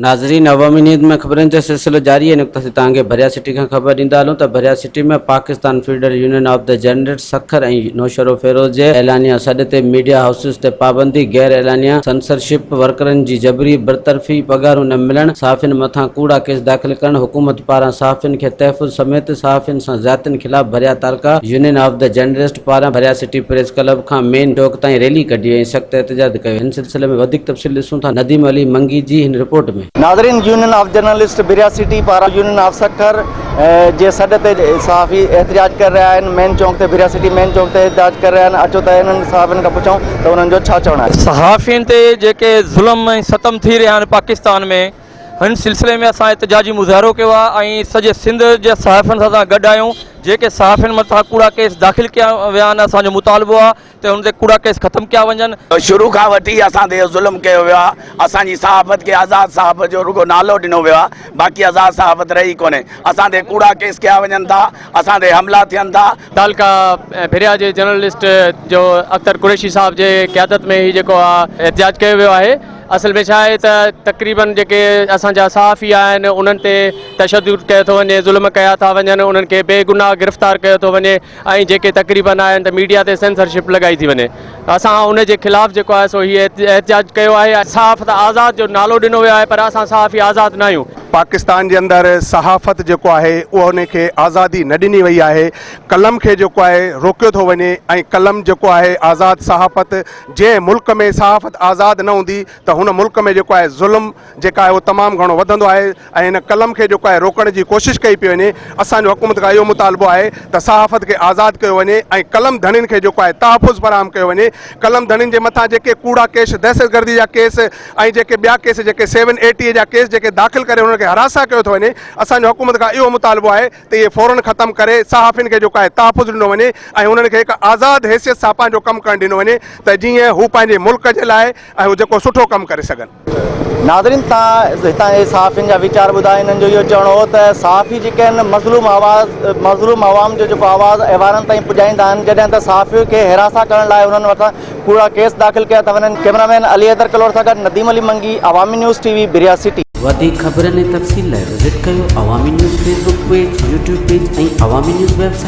ناظرين عوامي نيوز ۾ خبرن جو سلسلو جاري آهي نڪتا سي توهان کي ڀريا سٽي کان خبر ڏيندا هلون ته Bhiria city ۾ Pakistan federal union of the journalist Sukkur ۽ Naushahro Feroze جي اعلانيه سڏ تي ميڊيا هائوسز تي پابندي، غير اعلانيه سنسرشپ، ورڪرن جي جبري برطرفي، پگهارون نه ملڻ، صحافين مٿان ڪوڙا ڪيس داخل ڪرڻ، حڪومت پاران صحافين کي تحفظ سميت صحافين سان زيادتين خلاف ڀريا تعلقه يونين آف the journalist پاران ڀريا سٽي پريس ڪلب کان مين چوڪ تائين ريلي ڪڍي ۽ سخت احتجاج ڪيو. هن سلسلي ۾ وڌيڪ تفصيل ڏسون ٿا نديم علي منگي جي هن رپورٽ ۾. ناظرين union of journalist Bhiria city پاران يونين آف سکر جي سڏ تي صحافي احتجاج ڪري رهيا آهن مين چونڪ تي ڀريا سٽي مين چونڪ تي احتجاج ڪري رهيا آهن اچو ته انهن صحافين کان پڇون ته انهن جو ڇا چوڻ آهي. صحافين تي جيڪي ظلم ۽ ستم ٿي رهيا آهن پاڪستان ۾ هن سلسلي ۾ اسان احتجاجي مظاهرو ڪيو آهي ۽ سڄي سنڌ جي صحافين سان اسان گڏ آهيون جيڪي صحافين مٿان ڪوڙا ڪيس داخل ڪيا ويا آهن اسان جو مطالبو آهي ته ان تي ڪوڙا ڪيس ختم ڪيا وڃن. شروع کان وٺي اسان تي اهو ظلم ڪيو ويو آهي، اسان جي صحافت کي آزاد صحافت جو رڳو نالو ڏنو ويو آهي، باقي آزاد صحافت رهي ڪونهي، اسان تي ڪوڙا ڪيس ڪيا وڃن ٿا، اسان تي حملا ٿين ٿا. تعلقه ڀريا جي جرنلسٽ جو اختر قريشي صاحب جي قيادت ۾ هي جيڪو آهي احتجاج ڪيو ويو آهي اصل ۾ ڇا آهي ته تقريبن جيڪي اسان جا صحافي آهن انهن تي تشدد ڪيو ٿو وڃي ظلم ڪيا ٿا وڃن انهن کي بي گناهه گرفتار ڪيو ٿو وڃي ۽ جيڪي تقريبن آهن ته ميڊيا تي سينسرشپ لڳائي ٿي وڃي ته اسان ان جي خلاف جيڪو آهي سو هي احتجاج ڪيو آهي صحافت آزاد جو نالو ڏنو ويو آهي پر اسان صحافي آزاد نه آهيون. پاڪستان جي اندر صحافت جيڪو آهي اهو ان کي آزادي نه ڏني وئي آهي قلم کي جيڪو آهي روڪيو ٿو وڃي ۽ قلم جيڪو آهي آزاد صحافت جنهن ملڪ ۾ صحافت آزاد نه هوندي ته هن ملڪ ۾ جيڪو آهي ظلم جيڪا آهي اهو تمام گهڻو وڌندو آهي ۽ هن قلم کي جيڪو آهي روڪڻ جي ڪوشش ڪئي پئي وڃي اسان جو حڪومت کان اهو مطالبو آهي ته صحافت کي آزاد ڪيو وڃي ۽ قلم ڌڻين کي جيڪو آهي تحفظ فراهم ڪيو وڃي قلم ڌڻين جي مٿان جيڪي ڪوڙا ڪيس دهشتگردي جا ڪيس ۽ جيڪي ٻيا ڪيس جيڪي سيون اي ٽي جا ڪيس جيڪي داخل ڪري انهن کي هراسان ڪيو ٿو وڃي اسان جو حڪومت کان اهو مطالبو آهي ته اهي فورن ختم ڪري صحافين کي جيڪو آهي تحفظ ڏنو وڃي ۽ انهن کي هڪ آزاد حيثيت سان پنهنجو ڪم ڪرڻ ڏنو وڃي ته جيئن هو پنهنجي ملڪ جي لاء ۽ هو جيڪو سٺو ڪم ڪري سگهن. ناظرين تان هتان جي صحافين جا ويچار ٻڌا انهن جو اهو چوڻ هو ته صحافي جيڪي آهن مظلوم آواز مظلوم عوام جو جيڪو آواز ايوانن تائين پڄائيندا آهن جڏهن ته صحافين کي هراسان ڪرڻ لاء انهن مٿان ڪوڙا ڪيس داخل ڪيا ٿا وڃن ڪئميرا مين علي حيدر ڪلوڙ سان گڏ Nadeem Ali Mangi Awami news T V Bhiria city. وڌيڪ خبرن ۽ تفصيل لاء وزٽ ڪيو Awami news Facebook page, YouTube page ۽ Awami news website.